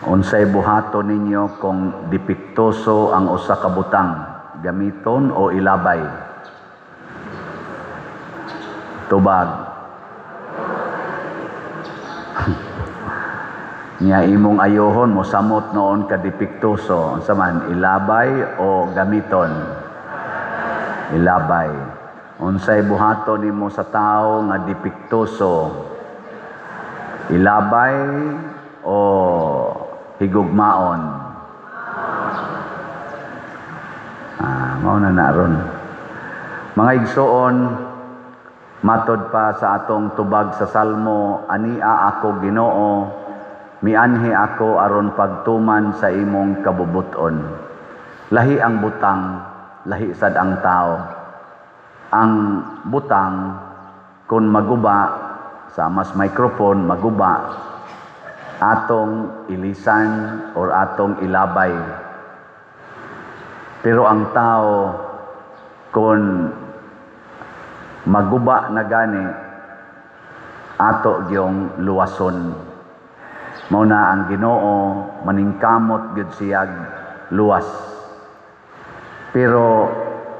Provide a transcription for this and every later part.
Unsay buhaton ninyo kung depektuso ang usa ka butang, gamiton o ilabay? Tubag. Nya imong ayohon mosamot noon ka depektuso, unsa man, ilabay o gamiton? Ilabay. Unsay buhaton nimo sa tawo nga depektuso? Ilabay o higugmaon? Mao na na ron. Mga igsoon, matod pa sa atong tubag sa Salmo, "Ania ako, Ginoo, mianhi ako aron pagtuman sa imong kabubuton." Lahi ang butang, lahi sad ang tao. Ang butang kung maguba sa mas microphone, maguba, atong ilisan or atong ilabay. Pero ang tao kung maguba na gani, ato gyung luwason. Mao na ang Ginoo maningkamot gyud siyag luwas. Pero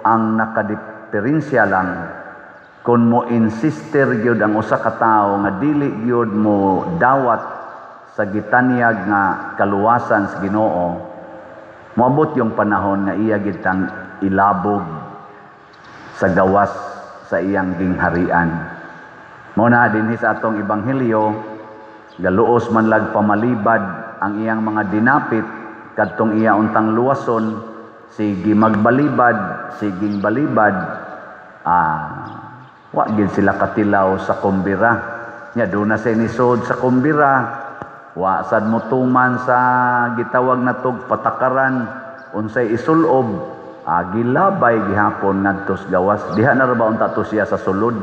ang nakadiperensya lang, kung mo insister gyud ang usa ka tawo nga dili gyud mo dawat sa gitanyag nga kaluwasan sa Ginoo, moabot yung panahon nga iya gyud tang ilabog sa gawas sa iyang gingharian. Mao na dinhi sa atong ebanghelyo, galuos man lag pamalibad ang iyang mga dinapit kadtong iya untang luwason, sige magbalibad, siging balibad, wa gid sila katilaw sa kumbira. Nya doon na siya nisod sa kumbira, wa sad mo tuman sa gitawag na tog patakaran unsay isulob, gilabay gihapon ngadto sa gawas. Diha na ra ba unta to siya sa sulod?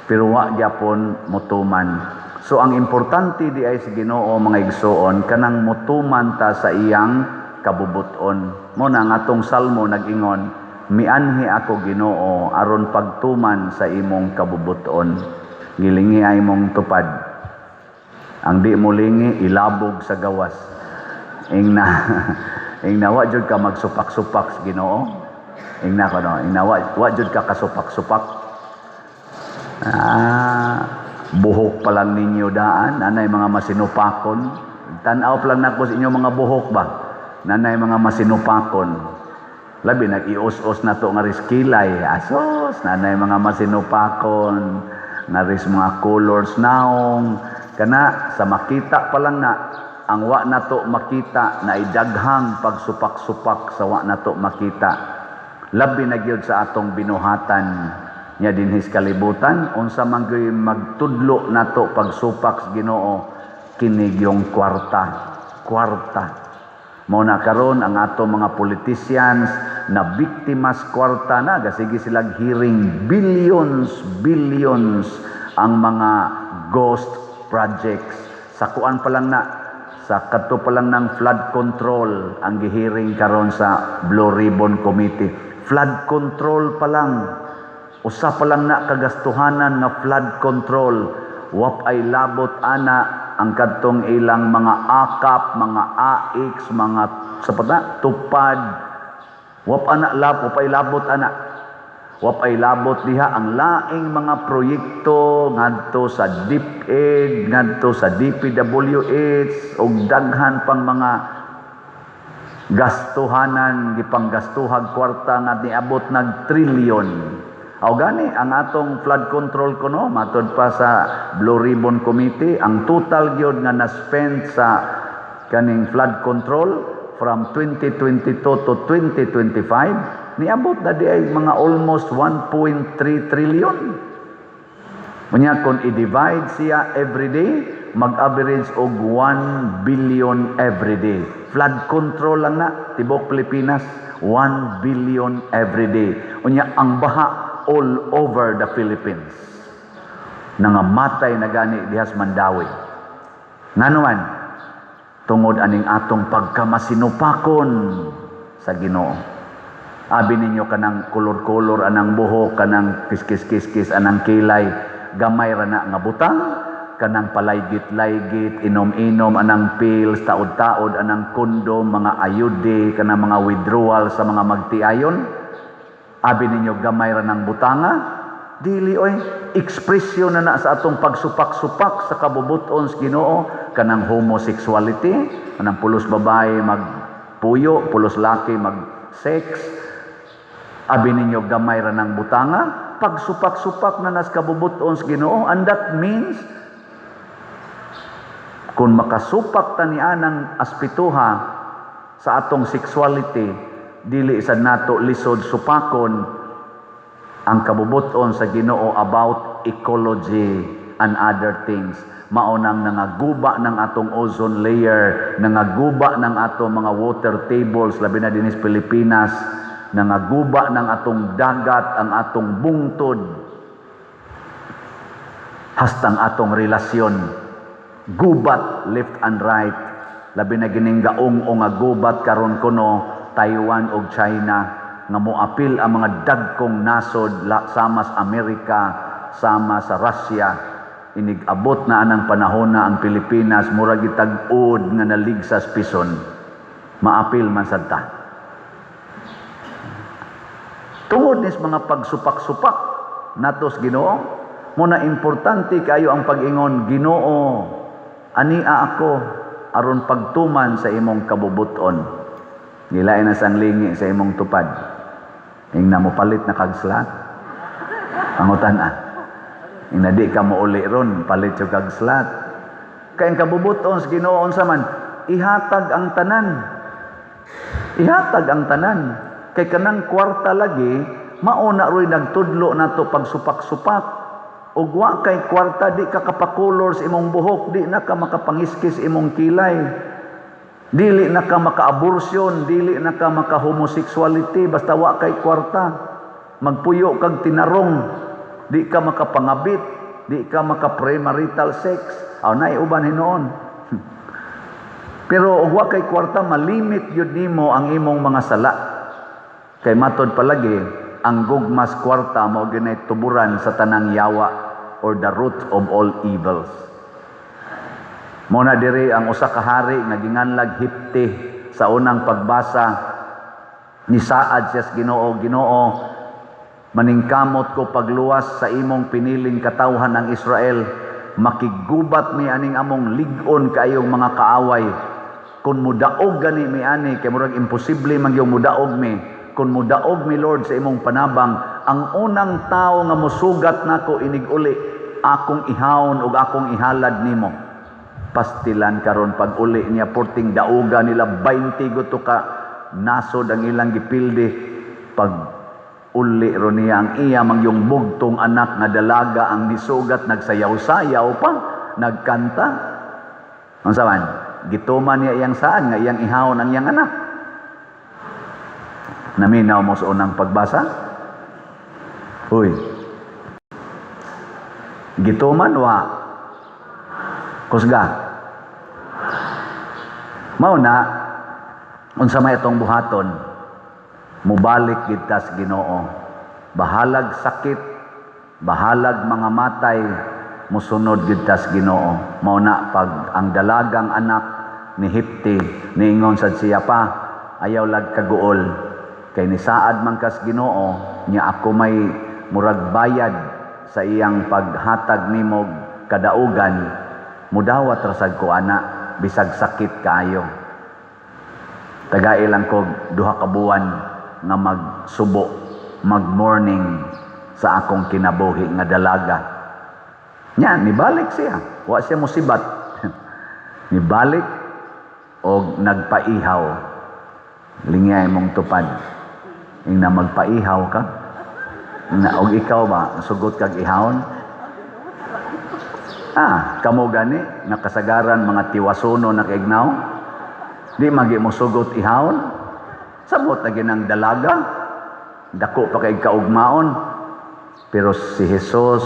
Pero wa gyapon motuman. So ang importante di ay sa Ginoo, mga igsoon, kanang motuman ta sa iyang kabubuton. Mo na ang atong salmo nag-ingon, "Mianhi ako, Ginoo, aron pagtuman sa imong kabubuton." Gilingi ay mong tupad. Ang di mo lingi, ilabog sa gawas. Ingna wa jud ka magsupak-supak sa Ginoo. Ingna ko no, ingna wa jud ka kasupak-supak. Buhok pa lang ninyo daan, anay mga masinupakon. Tan-aw pa lang nako sa inyo mga buhok ba? Nanay mga masinupakon. Labi nag-ius-us na to nga riskilay. Asos, nanay mga masinupakon. Ngaris mga colors naong. Kana, sa makita pa lang na, ang wa na to makita na idaghang pagsupak-supak sa wa na to makita. Labi na gyud sa atong binuhatan nya dinhis kalibutan, unsa man gyud magtudlo nato pagsupak sa Ginoo, kini gyung kwarta, kwarta. Mao na karon ang ato mga politicians na biktimas kwarta na, gasige sila hearing, billions, billions ang mga ghost projects. Sa kuan pa lang na, sa kadto pa lang ng flood control ang gihearing karon sa Blue Ribbon Committee. Flood control pa lang, usa pa lang na kagastuhanan nga flood control, wap ay labot ana ang kadtong ilang mga akap, mga AX, mga sapat na tupad. Wap ana lab, wap ay labot ana. Wap ay labot diha ang laing mga proyekto ngadto sa DepEd, ngadto sa DPWH ug daghan pang mga gastuhanan, gipanggastuhag kwarta nga niabot nag trilyon. Aw gani ang atong flood control kuno, matod pa sa Blue Ribbon Committee, ang total gyud nga na-spend sa kaning flood control from 2022 to 2025 niabot na di ay mga almost 1.3 trillion. Unya kung i-divide siya every day, mag-average og 1 billion every day. Flood control lang na, tibok Pilipinas, 1 billion every day. Unya ang baha all over the Philippines. Nangamatay na gani dihas Mandaue. Ngano man, tungod aning atong pagkamasinupakon sa Ginoo. Abi ninyo kanang kolor-kolor anang buhok, kanang kiskis-kiskis anang kilay, gamay ra na nga butang, Kanang palaygit-laygit, inom-inom anang pills, taod-taod anang kondom, mga ayude, kanang mga withdrawal sa mga magtiayon. Abi ninyo gamay ra ng butanga? Dili oy, ekspresyon na na sa atong pagsupak-supak sa kabubuton sa Ginoo, kanang homosexuality, kanang pulos babae magpuyo, pulos laki mag-sex. Abi ninyo gamay ra ng butanga? Pagsupak-supak na nas kabubuton sa Ginoo, and that means kung makasupak ta ni anang aspituha sa atong sexuality, dili sa nato lisod supakon ang kabubuton sa Ginoo about ecology and other things. Mao nang nangaguba ng atong ozone layer, nangaguba ng atong mga water tables, labi na dinhi sa Pilipinas, nangaguba ng atong dagat, ang atong bungtod, hastang atong relasyon gubat left and right, labi na gining gaong o nga gubat karon kuno Taiwan ug China nga moapil ang mga dagkong nasod sama sa Amerika, sama sa Russia. Inig-abot na anang panahon na ang Pilipinas murag gitag-od nga naligsas pison, maapil man sad ta tungod nis mga pagsupak-supak natos Ginoo. Muna importante kayo ang pag-ingon, "Ginoo, ania ako aron pagtuman sa imong kabubuton." Gilain na sang lingi sa imong tupad. Ingna mo palit na kag slat. Pangutan ah. Ingna di ka mo uli ron, palit yung kag slat. Kay ang kabubuton sa Ginoo unsa man, ihatag ang tanan. Ihatag ang tanan. Kay kanang kwarta lagi, mao na ro'y nagtudlo nato pagsupak-supak. Ug wa kay kwarta, di ka kapakulor sa imong buhok, di na ka makapangiskis imong kilay. Dili na ka maka-abortion, dili na ka maka-homosexuality, basta wa kay kwarta. Magpuyo kag tinarong, di ka makapangabit, di ka maka-premarital sex. Aw naay uban hinuon. Pero og wa kay kwarta, malimit gyud nimo ang imong mga sala. Kay matod palagi, ang gugmas kwarta mao ginay tuburan sa tanang yawa or the root of all evils. Mao na diri ang usa ka hari nga ginganlag Hipti sa unang pagbasa, nisaad siya sa Ginoo, "Ginoo, maningkamot ko pagluwas sa imong piniling katawhan ang Israel. Makiggubat mi aning among lig-on kaayong mga kaaway. Kung mudaog gani mi ani, kay murag imposible man gyud mudaog mi. Kung mudaog mi, Lord, sa imong panabang, ang unang tao nga musugat nako inig uli, akong ihawon ug akong ihalad nimo." Pastilan karon pag uli niya, porting dauga nila, 20 guto ka nasod ang ilang gipildi. Pag uli ro niya, ang iya mangyong bugtong anak nga dalaga ang nisugat, nagsayaw-sayaw pa, nagkanta. Unsa man gituman niya iyang saan nga iyang ihawon ang iyang anak? Naminaw mo sa unang pagbasa? Uy, gituman wa? Kusga. Mao na unsa may atong buhaton, mubalik gid ta sa Ginoo. Bahalag sakit, bahalag mga matay, musunod gid ta sa Ginoo. Mao na pag ang dalagang anak ni Hipti niingon sad siya pa, "Ayaw lag kaguol kay nisaad man kas Ginoo nya ako may murag bayad sa iyang paghatag nimo kadaugan, mudawat ra sad ko ana bisag sakit kaayo. Tagai lang ko 2 ka buwan nga magsubo, mag-mourning sa akong kinabuhi nga dalaga." Nya nibalik siya, wa siya musibat. Nibalik og nagpaihaw. Lingay mong tupad. Ingna magpaihaw ka. Na og ikaw ba, sugot kag ihawon? Ah, kamo gani nakasagaran mga tiwasono na kaignaw. Di magi mo sugot ihawon. Samot na ginang dalaga. Dako pa kay kaugmaon. Pero si Jesus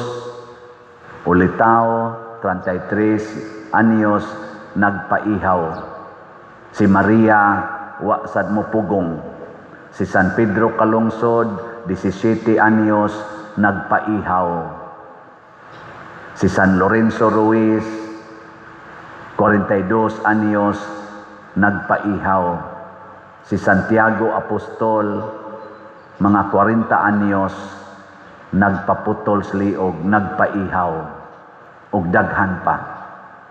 ulitaw, 33 anyos, nagpaihaw. Si Maria wa sad mo pugong. Si San Pedro Kalungsod, 17 anyos, nagpaihaw. Si San Lorenzo Ruiz, 42 anyos, nagpaihaw. Si Santiago Apostol, mga 40 anyos, nagpaputol sa liog, nagpaihaw. Ug daghan pa.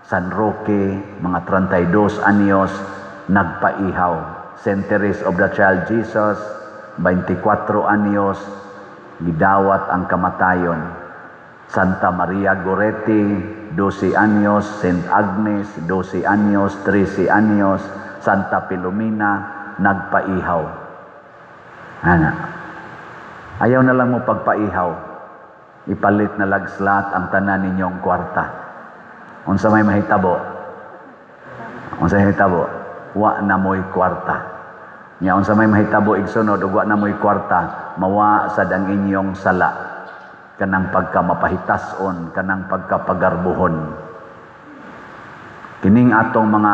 San Roque, mga 32 anyos, nagpaihaw. Saint Therese of the Child Jesus, 24 anyos, gidawat ang kamatayon. Santa Maria Goretti, 12 anyos, Saint Agnes, 12 anyos, 13 anyos, Santa Filomena, nagpaihaw. Ana. Ayaw na lang mo pagpaihaw. Ipalit na lag slot ang tanan ninyong kwarta. Unsa may mahitabo? Unsa may mahitabo? Wa na mo'y kwarta. Nya unsa may mahitabo igsunod ug wa na mo'y kwarta, mawa sad ang inyong sala, kanang pagka mapahitason, kanang pagkapagarbuhon. Kining atong mga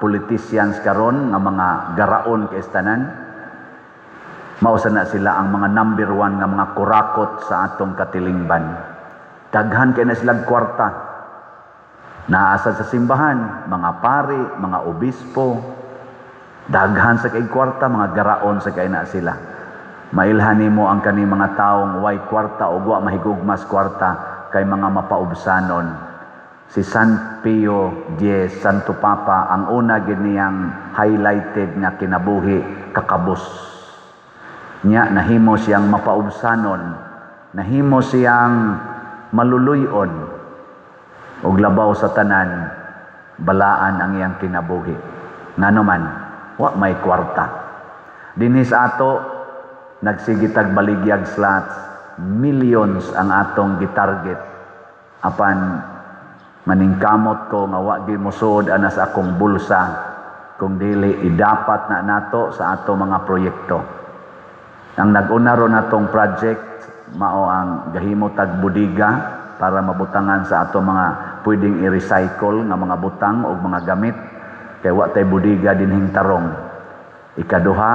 politicians karon nga mga garaon kay tanan, mao sa na sila ang mga number one nga mga kurakot sa atong katilingban. Daghan kay na silang kwarta. Naa sa simbahan, mga pari, mga obispo, daghan sa kay kwarta, mga garaon sa kay na sila. Mailhan nimo ang kani mga taong way kwarta o wa mahigugmas kwarta kay mga mapaubsanon. Si San Pio X, Santo Papa, ang una gid niyang highlighted nga kinabuhi, kakabos. Nya nahimo siyang mapaubsanon, nahimo siyang maluluyon, ug labaw sa tanan, balaan ang iyang kinabuhi. Ngano man, wa may kwarta. Dinhi sa ato, nagsige tag baligyag slots, millions ang atong gitarget. Apan maningkamot ko nga wa gyud mosuod ana sa akong bulsa kung dili idapat na nato sa ato mga proyekto. Ang nag-una ron natong project mao ang gahimo tag budiga para mabutangan sa ato mga pwedeng i-recycle nga mga butang o mga gamit kay wa tay budiga dinhing tarong. Ikaduha,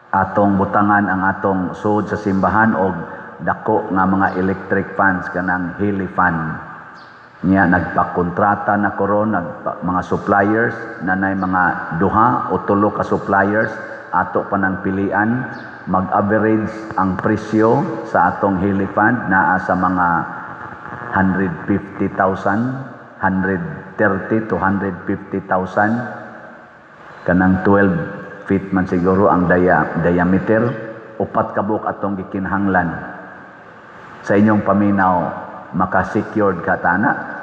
atong butangan ang atong sud sa simbahan og dako nga mga electric fans, kanang heli fan. Nya nagpakontrata na ko ron nagpa, mga suppliers nanay mga duha o tulo ka suppliers, ato pa nang pilian. Mag-average ang presyo sa atong heli fan naa sa mga 150,000, 130 to 150,000, kanang 12 feet man siguro ang diameter. Upat ka buok atong gikinahanglan. Sa inyong paminaw, maka-secured ka tana?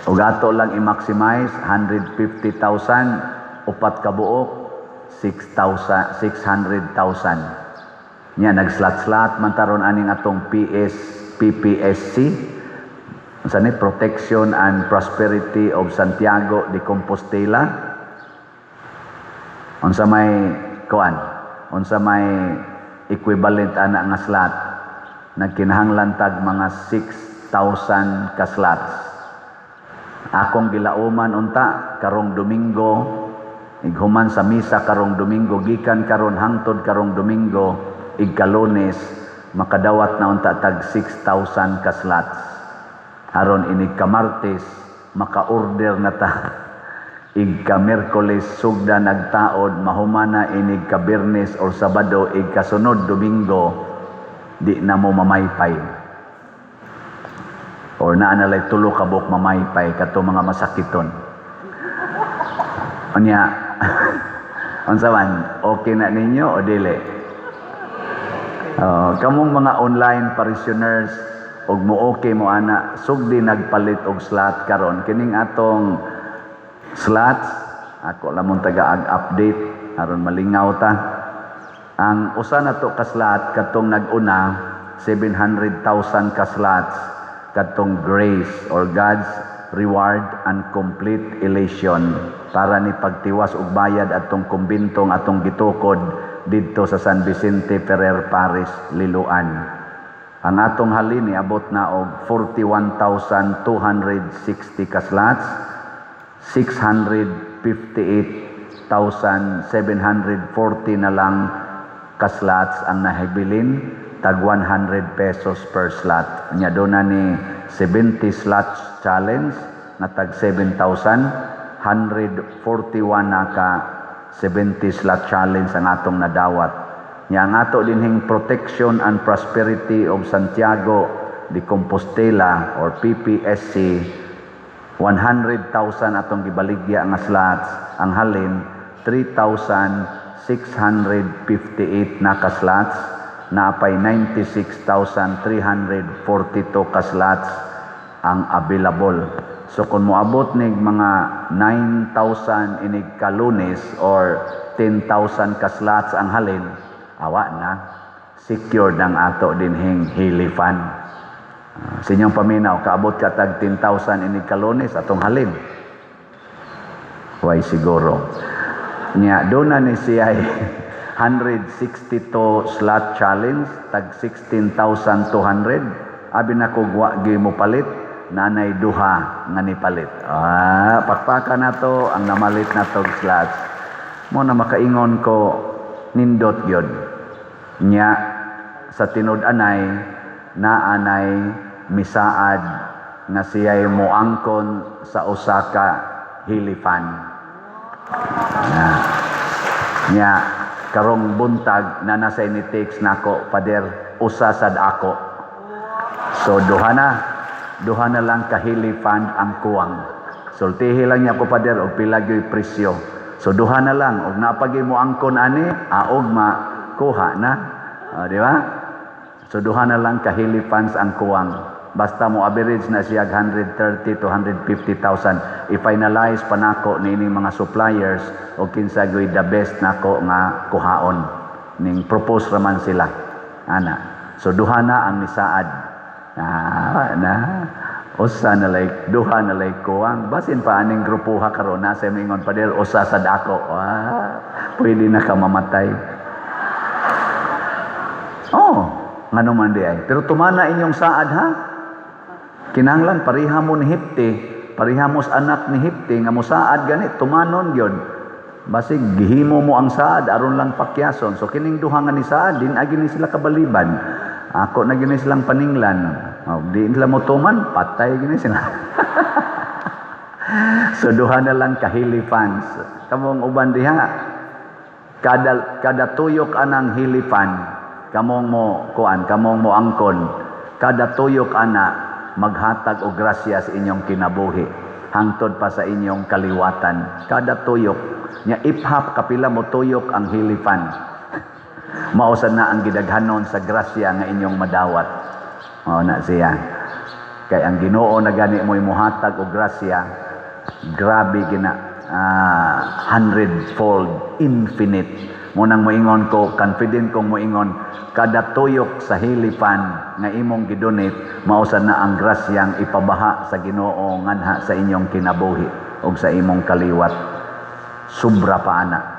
Ug ato lang i-maximize 150,000, upat ka buok, 6,000, 600,000. Nya nag-slot-slot man taron aning atong PS PPSC. Unsa ni, Protection and Prosperity of Santiago de Compostela. Unsa may kuan? Unsa may equivalent ana nga slot? Nagkinahanglan tag mga 6,000 ka slots. Akong gilauman unta karong Domingo, ighuman sa misa karong Domingo, gikan karon hangtod karong Domingo, igkalunes, makadawat na unta tag 6,000 ka slots. Aron inig ka-Martes, maka-order na ta. Igka Miyerkules sugda nagtaod, mahumana inig ka Biyernes or Sabado, igkasunod Domingo, di na mo mamaypay. Or naa na lay tulo ka buok mamaypay kato mga masakiton. Unya, unsa man, okay na ninyo o dili? Kamong mga online parishioners og mo okay mo ana, sugdi nagpalit og slot karon. Kining atong slots, ako lamong taga update aron malingaw ta. Ang usa na to ka slot, katong nag-una 700,000 ka slots, katong grace or God's reward and complete elation, para ni pagtiwas og bayad atong kumbintong atong gitukod didto sa San Vicente Ferrer Parish, Liloan. Ang atong halin niabot na og 41,260 ka slots, 658,740 na lang ka slots ang nahibilin. Tag 100 pesos per slot. Nya duna ni 70 slots challenge na tag 7,141 na ka 70 slot challenge ang atong nadawat. Nya ang ato dinhing Protection and Prosperity of Santiago de Compostela or PPSC, 100,000 atong gibaligya nga slots. Ang halin 3,658 na ka slots, naapay 96,342 ka slots ang available. So kung moabot nig mga 9,000 inig ka Lunes or 10,000 ka slots ang halin, awa na, secured ang ato dinhing Healy Fund. Sa inyong paminaw, kaabot ka tag 10,000 inig ka Lunes atong halin? Way siguro. Nya duna ni siya 162 slot challenge tag 16,200. Abi na ko wa gyud mo palit, nanay duha nga nipalit. Ah, pakpaka na to ang namalit na tog slots. Mo na makaingon ko, nindot gyud. Nya sa tinud-anay, naanay misaad nga siya'y moangkon sa usa ka Healy Fund. Na. Nya karong buntag na nasa ni text nako, "Father, usa sad ako." So duha na. Duha na lang ka Healy Fund ang kuwang. Sultihi lang niya ko, Father, og pila gyoy presyo. So duha na lang og napagi mo angkon ani, aog ma kuha na. O, di ba? So duha na lang ka Healy Funds ang kuwang. Basta mo average na siya 130 to 150,000. I-finalize pa nako niining mga suppliers o kinsa gyoy the best nako nga kuhaon. Ning propose raman sila. Ana. So duha na ang nisaad. Ah, na usa na like duha na like kuwang. Basin pa aning grupuha karon na sa mingon, "Pader, usa sad ako." Ah, pwede na ka mamatay. Oh, ngano man di ay. Pero tumana inyong saad, ha. Kinahanglan pareha mo ni Hipti, pareha mo sa anak ni Hipti nga mosaad gani, tumanon gyud. Basig gihimo mo ang saad aron lang pakyason. So kining duha nga ni saad, din agi ni sila kabaliban. Ako na gini silang paninglan. Oh, di sila mo tuman, patay gini sila. So duha na lang ka Healy Funds. Kamong uban diha, kada kada tuyok anang Healy Fund, kamong mo kuan, kamong mo angkon, kada tuyok ana maghatag og grasya sa inyong kinabuhi hangtod pa sa inyong kaliwatan. Kada tuyok nya, iphap kapila mo tuyok ang Healy Fund, mao sad na ang gidaghanon sa grasya nga inyong madawat. Mao na siya. Kay ang Ginoo na gani mo'y muhatag og grasya, grabe gina, hundredfold, infinite. Mo nang moingon ko, confident kong moingon, kada tuyok sa Healy Fund nga imong gidonate, mao sad na ang grasyang ipabaha sa Ginoo nganha sa inyong kinabuhi og sa imong kaliwat. Sobra pa ana.